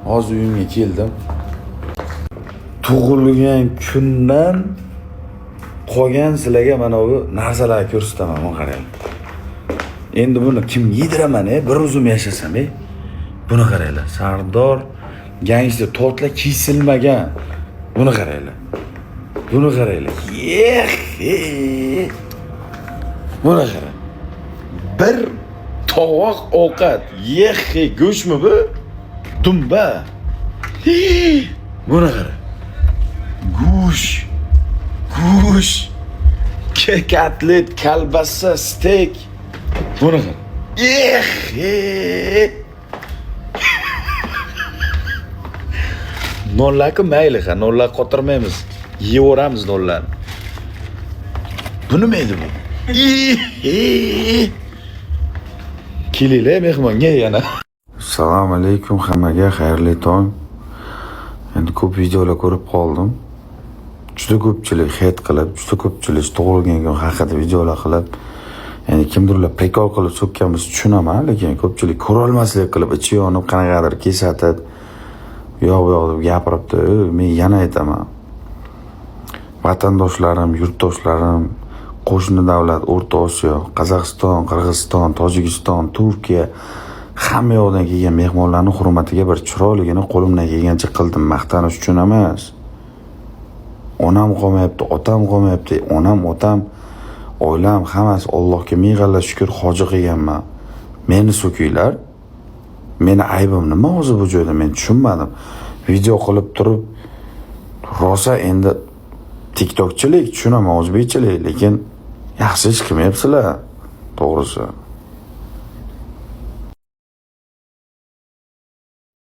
Hozir uyimga keldim. Tug'ilgan kundan qolgan sizlarga mana bu narsalarni ko'rsataman, mana qaranglar. Endi buni kim yediraman, bir o'zim yashasam, e? Buni qaranglar. Sardor gangster tortlar kesilmagan. Buni qaranglar. Buni qaranglar. Yex, e. Buni qarang. Bir tovoq ovqat. Yex, go'shtmi bu? Dumba. Hii, buni qara. Go'sht. Go'sht. Kotlet, kolbasa, steyk. Buni qara. Eh, eh. Nonlarku mayli ha, nonlar qotirmaymiz. Yeyaveramiz nonlarni. Bu nima edi bu? Eh. Kelinglar mehmonga yana. Assalomu alaykum hammaga, xayrli tong. Endi ko'p videolar ko'rib qoldim. Juda ko'pchilik hate qilib, juda ko'pchilik tug'ilgan kun haqida videolar qilib, ya'ni kimdirlar прикол qilib so'kkan bo'lsa tushunaman, lekin ko'pchilik ko'rolmaslik qilib, ichi yonib, qanaqadir kesatib, u yoq bu yoq deb gapiribdi. Men yana aytaman. Vatandoshlarim, yurtdoshlarim, qo'shni davlat, O'rta Osiyo, Qozog'iston, Qirg'iziston, Tojikiston, Turkiya, hamma yoqdan kelgan mehmonlarning hurmatiga bir chiroyligini qo'limdan kelgancha qildim, maqtanish uchun emas. Onam qolmayapti, otam qolmayapti, onam, otam, oilam hammasi Allohga ming g'alla shukr, hoji qilganman. Meni so'kinglar. Meni aybim nima o'zi bu joyda, men tushunmadim. Video qilib turib rosa endi TikTokchilik tushunaman, o'zbekchilik, lekin yaxshi ish qilmayapsizlar, to'g'risi.